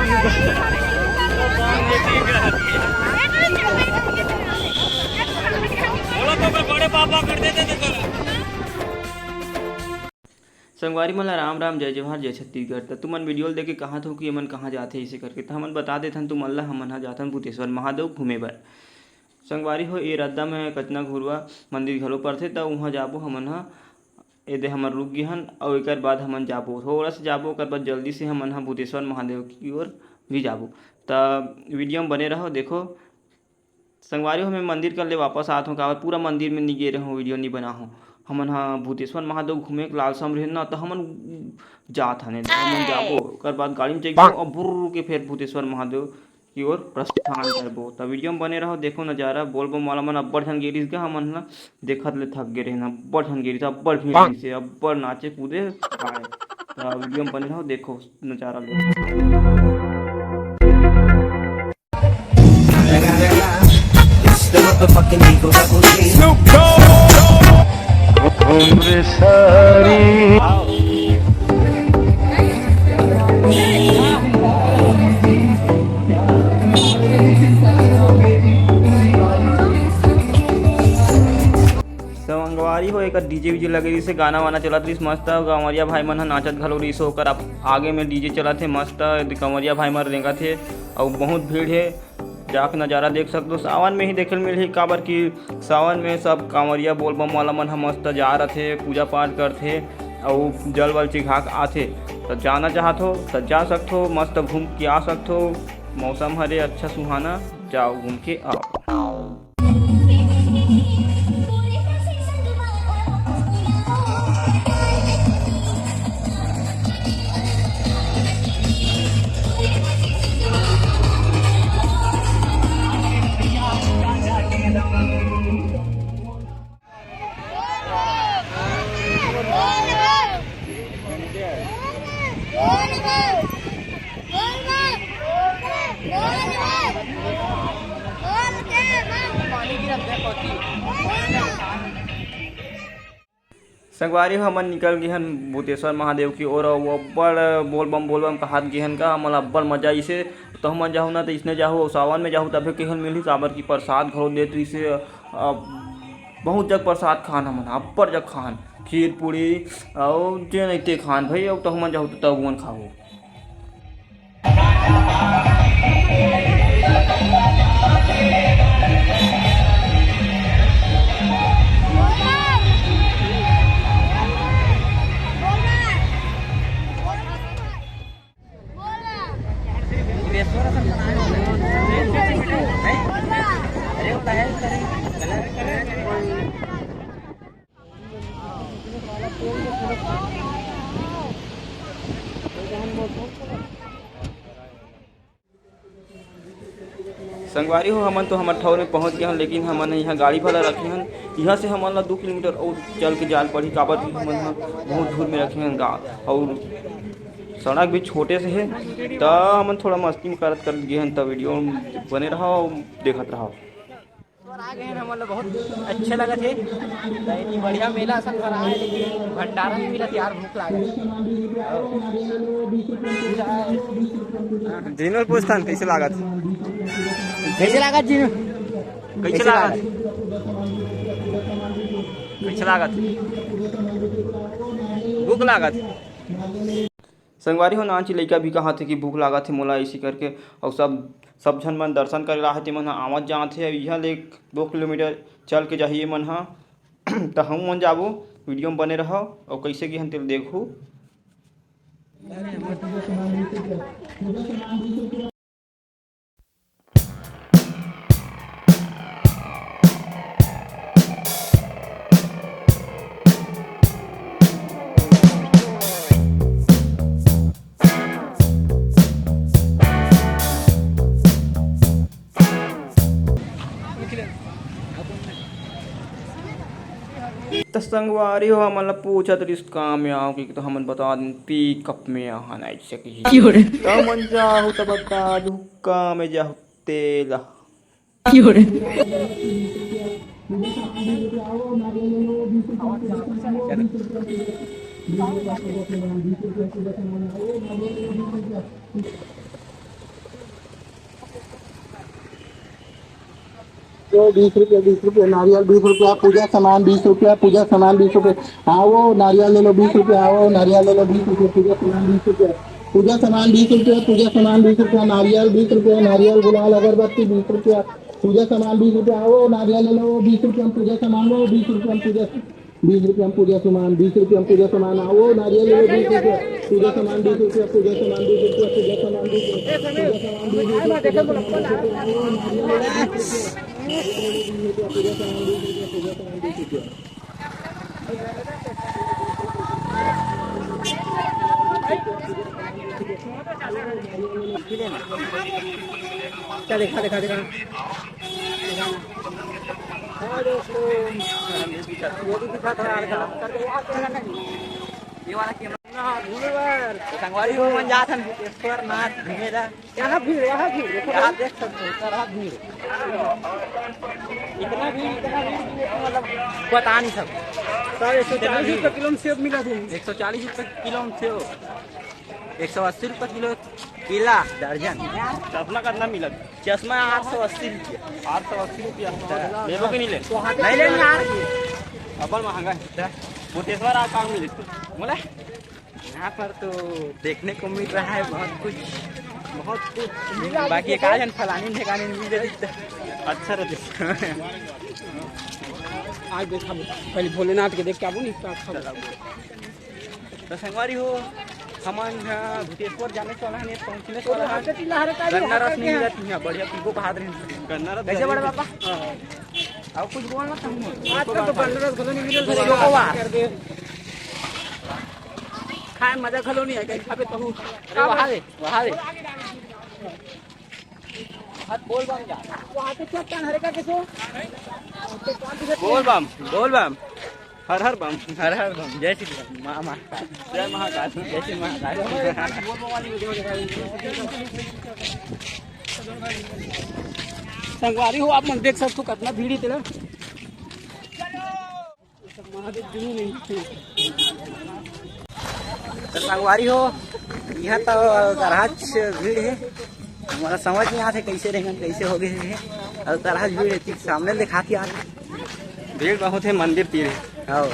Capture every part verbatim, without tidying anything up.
बोलो तो मैं बड़े पापा कर देते थे। संगवारी मन ला राम राम, जय जोहार, जय छत्तीसगढ़। त तुमन वीडियो ल देख के कहत हो कि एमन कहाँ जाथे, अइसे करके। त हमन बता देथन तुमन ला, हमन ह जाथन भूतेश्वर महादेव घूमे बर। संगवारी हो, ए रद्दा में कचना घुरुवा मंदिर घलो परथे, त उहाँ जाबो हमन ह। एदे हमन रुक गे हन, अउ एकर बाद हमन जाबो, थोड़ा से जाबो, ओकर बाद जल्दी से हमन ह भूतेश्वर महादेव की ओर भी जाबो। त वीडियो में बने रहो, देखो। संगवारी हो, मैं मंदिर कर ले वापस आत हूँ, काबर पूरा मंदिर में नी गे रहूँ, वीडियो नी बना हूँ। हमन ह भूतेश्वर महादेव घूमे के लालसा में रहेन ना, त हमन जात हन, त हमन जाबो, ओकर बाद गाड़ी में चढ़ जाबो, अउ बुर्र के फेर भूतेश्वर महादेव की ओर प्रस्थान करबो। त वीडियो में बने रहो, देखो नजारा। बोलबम वाला मन अब्बड़ झन गे रिहिस गा, हमन ह देखत ले थक गे रहेन, अब्बड़ झन गे रिहिस, अब्बड़ भीड़ रिहिस, अब्बड़ नाचे कूदे गाए। त वीडियो में बने रहो, देखो नजारा, देखो। संगवारी हो, एकर डीजे वीजे लगे रहिस हे, गाना वाना चलत रहिस मस्त, कांवरिया भाई मन ह नाचत घलो रहिस हे। ओकर आप-, आगे में डीजे चलत हे मस्त, कांवरिया भाई मन रेंगत हे, अउ बहुत भीड़ हे। जाके नजारा देख सकथो। सावन में ही देखे ल मिलही, काबर कि सावन में सब कांवरिया बोलबम वाला मन ह मस्त जा रथे, पूजा पाठ करथे, अउ जल वल चिघा के आथे। त जाना चाहत हो त जा सकथो, मस्त घूम के आ सकथो। मौसम हरे अच्छा सुहाना, जाओ घूम के आओ। संगवारी हो, हमन निकल गे हन भूतेश्वर महादेव की ओर, अउ अब्बड़ बोलबम बोलबम कहत गे हन का, हमन ला अब्बड़ मजा आइसे। तो हमन जाहू ना, तो इसने जाहू, अउ सावन में जाहू, तभे केहल मिलही, काबर की प्रसाद घलो देत रहिसे। अब बहुत जग प्रसाद खान हमन, अब्बड़ जग खान, खीर पूरी, अउ जे नहीं ते खान भाई, अउ तो हमन जाहू, तो तब उमन खाहू। संगवारी हो, हमन तो हमर ठौर में पहुंच गए हन, लेकिन हमन इहाँ गाड़ी भला रखे हन। इहाँ से हमन ला दू किलोमीटर अउ चल के जाए ल पड़ही, काबर कि हमन ह बहुत दूर में रखे हन गा-, अउ सड़क भी छोटे से हे, त हमन थोड़ा मस्ती में करत करत गए हन। त वीडियो में बने रहो, देखत रहो। और आ गए हैं, हमन ला बहुत अच्छे लगत हे। त इतनी बढ़िया मेला असन भरा है, लेकिन भंडारा नहीं मिलत यार, भूख लागत हे। जीनू ल पूछथन, कैसे लागत? कैसे लागत जीनू? कैसे लागत? कैसे लागत? भूख लागत? संगवारी हो, नानची लइका भी कहत हे कि भूख लागत हे मोला, इसी करके। अउ सब, सब झन मन दर्शन करे ला आथे, तेमन ह आवत जात हे। अउ इहाँ ले एक दो किलोमीटर चल के जाही ये मन ह। त हम मन जाबो, वीडियो में बने रहो। अउ कैसे गे हन, तेला देखहू। त संगवारी हो, हमन ला पूछत रिहिस, "का में आव?" कि तो हमन बता दिन, "पिकअप में आहन, ऐसे कही।" त मन जाहू त बता दू, "का में जाहू तेला।" वो बीस रुपया, बीस रुपया, नारियल बीस रुपया, पूजा सामान बीस रुपया, पूजा सामान बीस रुपया। आओ, नारियल ले लो, बीस रुपया, आओ, नारियल ले लो, बीस रुपया, पूजा सामान बीस रुपया, पूजा सामान बीस रुपया, पूजा सामान बीस रुपया, नारियल बीस रुपया, नारियल, गुलाल, अगरबत्ती बीस रुपया, पूजा सामान बीस रुपया, आओ, नारियल ले लो, बीस रुपया में पूजा सामान लो, बीस रुपया में पूजा, बीस रुपया में पूजा सामान, बीस रुपया में पूजा सामान, आओ, नारियल ले लो, बीस रुपया, पूजा सामान बीस रुपया, पूजा सामान बीस रुपया, पूजा सामान बीस रुपया, पूजा सामान बीस रुपया, पूजा सामान बीस रुपया, आओ, नारियल ले लो, बीस रुपया। क्या देखा, देखा, देखा। हाँ, दोस्तों, ये भी दिखा था, यार, गलत करके वहाँ चला गया। ये वाला कैमरा। ना, भूलवर। संगवारी हो, मन जात हन भूतेश्वर नाथ घूमे ला। यहाँ भीड़, यहाँ भीड़, देखो यहाँ भाई। देख सकते हो, इतना रहा भीड़। इतना भीड़, इतना भीड़, कि मतलब बता नहीं सकते। सर, एक सौ चालीस रुपये किलो में सेब मिला था। एक सौ चालीस रुपये किलो में सेब, एक सौ अस्सी रुपये किलो केला दर्जन। चश्मा कितना मिला? चश्मा आठ सौ अस्सी रुपया। आठ सौ अस्सी रुपया। ले लो कि नहीं ले? नहीं लेना यार। अब्बल महंगा है। भूतेश्वर आप काम नहीं लेते। बोला? यहाँ पर तो देखने को मिल रहा है बहुत कुछ, बहुत कुछ। बाकी एक आध जन फलानी ठिकाने मिल जाती तो अच्छा रहता। आज देखा, पहले भोलेनाथ के देख के आबू नहीं तो अच्छा। तो संगवारी हो, हमन ह भूतेश्वर जाने वाला हन, पहुँचने वाला हन। गन्ना रस नहीं मिलत इहाँ, बढ़िया पीबो कहात रहिन। गन्ना रस कैसे बड़े पापा? हाँ। अउ कुछ बोल मत, हम आजकल तो गन्ना रस घलो नहीं मिलत। तो लोगों बा। कर दे। खाए मजा घलो नहीं है, कहीं खाबे तहू। अरे वहाँ दे, वहाँ दे। हाथ बोल बम जा। वहाँ पे क्या कान हरे का किसो? बोल बम, बोल बम। हर हर बम। हर हर बम। जय श्री राम। माँ, माँ। जय महाकाल। जय श्री महाकाल। संगवारी हो, आप मन देख सकते हो कितना भीड़ हे तेला। तो संगवारी हो, यहाँ तो गरहच भीड़ हे। मोला समझ नहीं आते कैसे रहेंगे, कैसे हो गए हे। अउ गरहच भीड़ हे, ठीक सामने दिखा के आ। भीड़ बहुत हे मंदिर तीर। हाँ।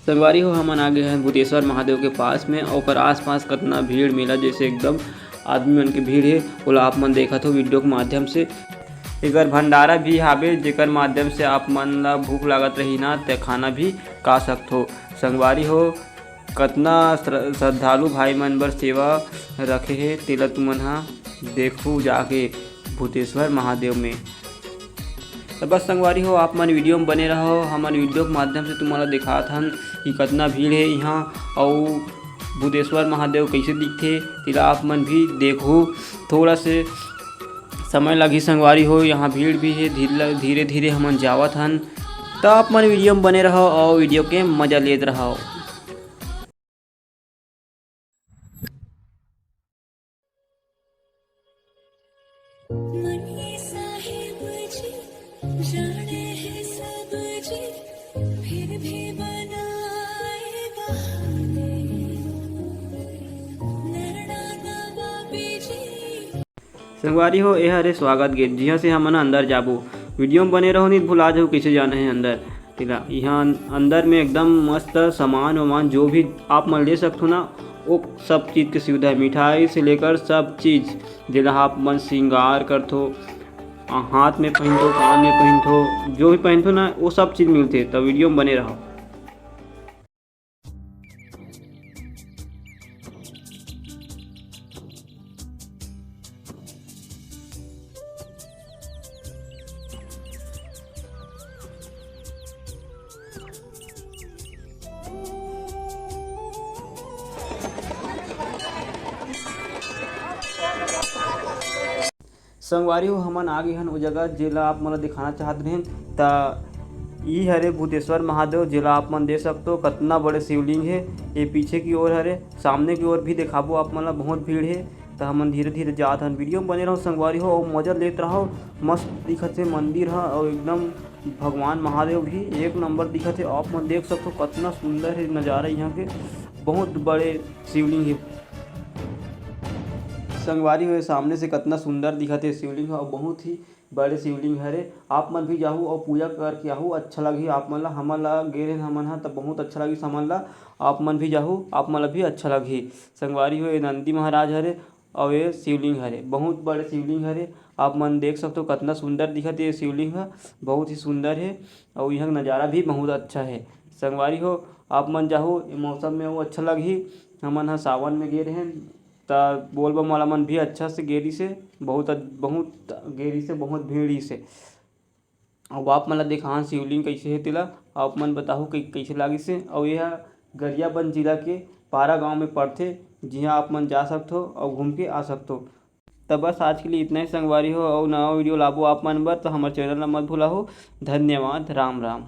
संगवारी हो, हमन आ गे हन भूतेश्वर महादेव के पास में। ओकर आसपास कतना भीड़ मेला जैसे एकदम आदमी मन के भीड़ हे, ओला आप मन देखत हो वीडियो के माध्यम से। एकर भंडारा भी हाबे, जेकर माध्यम से आप मन ला भूख लागत रही ना, ते खाना भी खा सकथो। संगवारी हो, कतना श्र-, श्रद्धालु भाई मन बर सेवा रखे हे, तेला तुमन ह देखहू जाके भूतेश्वर महादेव में। त बस संगवारी हो, आप मन वीडियो में बने रहो, हमन वीडियो के माध्यम से तुमन ला दिखात हन कि कतना भीड़ हे इहाँ, अउ भूतेश्वर महादेव कैसे दिखथे, तेला आप मन भी देखहू। थोड़ा से समय लगही संगवारी हो, यहाँ भीड़ भी हे, धीरे, धीरे, धीरे हमन जावत हन। त आप मन वीडियो में बने रहो अउ वीडियो के मजा लेत रहो। संगवारी हो, ए हरे स्वागत गेट, जिहाँ से हमन अंदर जाबो। वीडियो में बने रहो, नहीं भुला जाओ कैसे जाना है अंदर। तेला इहाँ अंदर में एकदम मस्त सामान वामान जो भी आप मन ले सकथो ना, वो सब चीज़ के सुविधा है। मिठाई से लेकर सब चीज़, जेला आप मन श्रृंगार करथो, हाथ में पहनथो, कान में पहनथो, जो भी पहनथो ना, वो सब चीज़ मिलथे। तो वीडियो में बने रहो। संगवारी हो, हमन आ गे हन ओ जगह, जेला आप मन ला दिखाना चाहत रहेन। त ई हरे भूतेश्वर महादेव, जेला आप मन देख सकथो, कतना बड़े शिवलिंग हे। ये पीछे की ओर हरे, सामने की ओर भी दिखाबो आप मन ला, बहुत भीड़ हे। त हमन धीरे-धीरे जात हन। वीडियो में बने रहो संगवारी हो, अउ मजा लेत रहो। मस्त दिखत हे मंदिर ह, अउ एकदम भगवान महादेव भी एक नंबर दिखत हे। आप मन देख सकथो, कतना सुंदर हे नजारा यहाँ के। बहुत बड़े शिवलिंग हे। संगवारी हो, सामने से कतना सुंदर दिखत हे शिवलिंग ह, अउ बहुत ही बड़े शिवलिंग हरे। आप मन भी जाहू अउ पूजा करके आहू, अच्छा लगही आप मन ला। हमन ला गे रहेन हमन ह, त बहुत अच्छा लगिस हमन ला। आप मन भी जाहू, आप मन ला भी अच्छा लगही। संगवारी हो, ये नंदी महाराज हरे अउ ये शिवलिंग हरे, बहुत बड़े शिवलिंग हरे। आप मन देख सकथो कतना सुंदर दिखत हे ये शिवलिंग ह, बहुत ही सुंदर हे। अउ इहाँ के नज़ारा भी बहुत अच्छा हे। संगवारी हो, आप मन जाहू, ये मौसम में अउ अच्छा लगही। हमन ह सावन में गे रहेन, त बोलबम वाला मन भी अच्छा से गे रिहिसे, बहुत, बहुत गे रिहिसे, बहुत भीड़ रिहिसे। अब आप मन ला देखान शिवलिंग कइसे हे तेला, आप मन बताहू कि कइसे लागिस हे। अउ ये ह गरियाबंद जिला के पारा गांव में पड़थे, जिहां आप मन जा सकथो अउ घूम के आ सकथो। त बस आज के लिए इतना ही संगवारी हो, अउ नवा वीडियो लाबो आप मन बर, त हमर चैनल ला मत भुलाहू। धन्यवाद, राम राम।